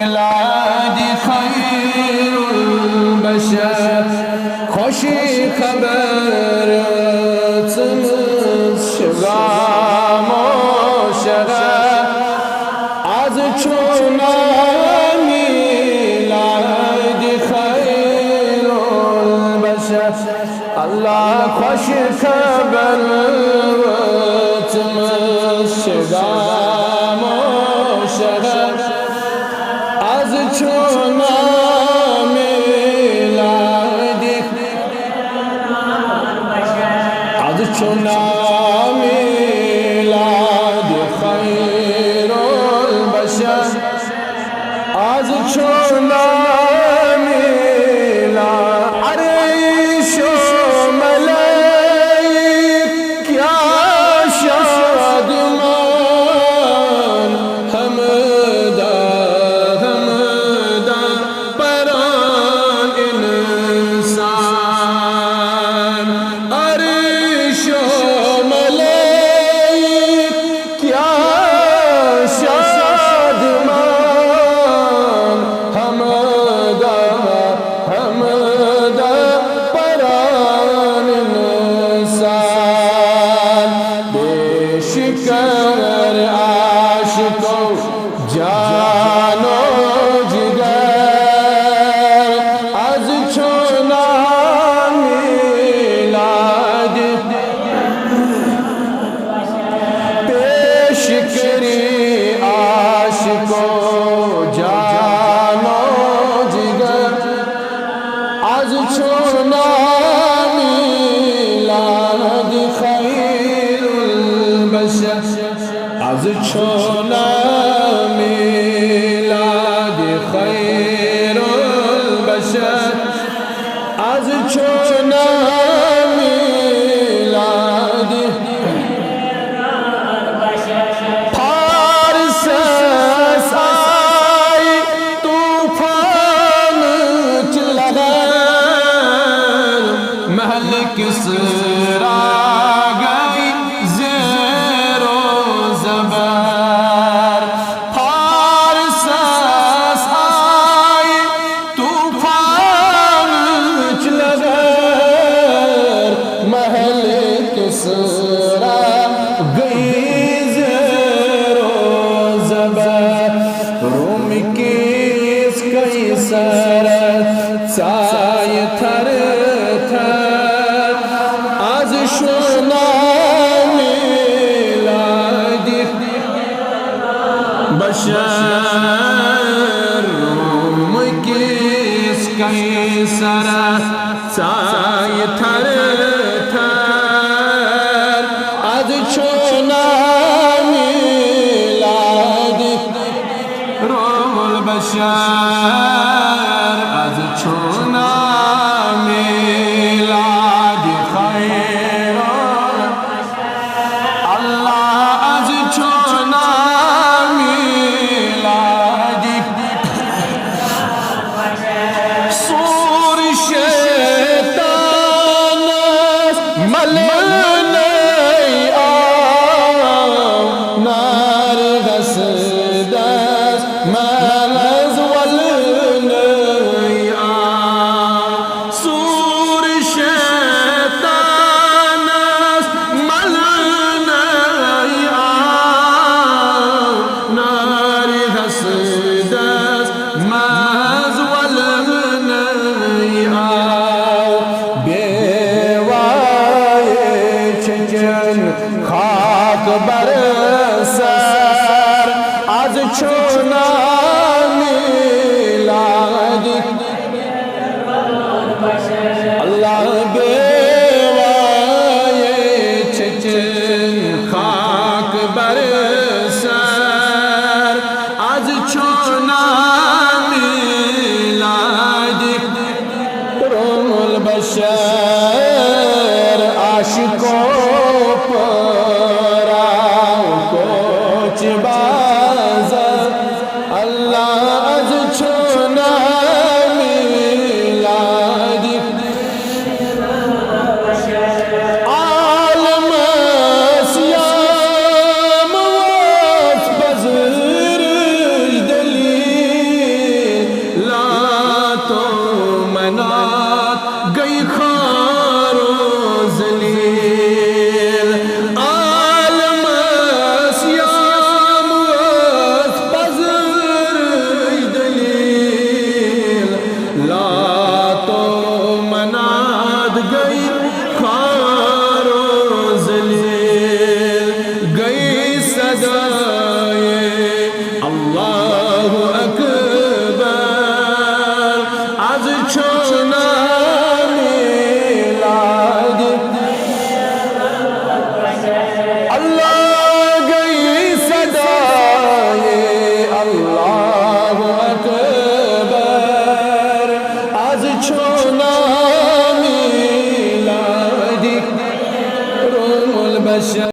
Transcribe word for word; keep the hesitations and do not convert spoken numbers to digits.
میلاد خیر البشر، خوشی خبر ژٕنٕژ چھِ غامو شہر۔ از چھُ ناو میلاد خیر البشر۔ اللہ خوش خبر وٲژمٕژ چھِ غامو شہر۔ از چھُ ناو میلاد، از چھُ ناو میلاد خیر البشر۔ از چھُ ناو میلاد، عرش و ملائک کیا شادمان، حمدا، حمدا پران انسان۔ عرش و ملائک کیا شادمان، حمدا، حمدا پران انسان۔ پیش کر عاشقو جانو جگر، از چھُ ناو میلاد۔ پیش کری عاشقو جانو جگر، از چھُ ناو میلاد خیر البشر۔ از چھُ ناو میلاد خیر البشر۔ از چھُ ناو میلاد۔ فارسس آیہِ طوفانٕچ لہر، محلہٕ کِسرا گٔے زیر و زبر۔ فارسس آیہِ طوفانٕچ لہر، محلہٕ کِسرا گٔے زیر و زبر۔ روم کِس قیصرس ژایہِ تھر تھر۔ از چھُ ناو میلاد بشر۔ روم کِس قیصرس ژایہِ تھر تھر۔ از چھُ ناو میلاد روم البشر۔ از چھُ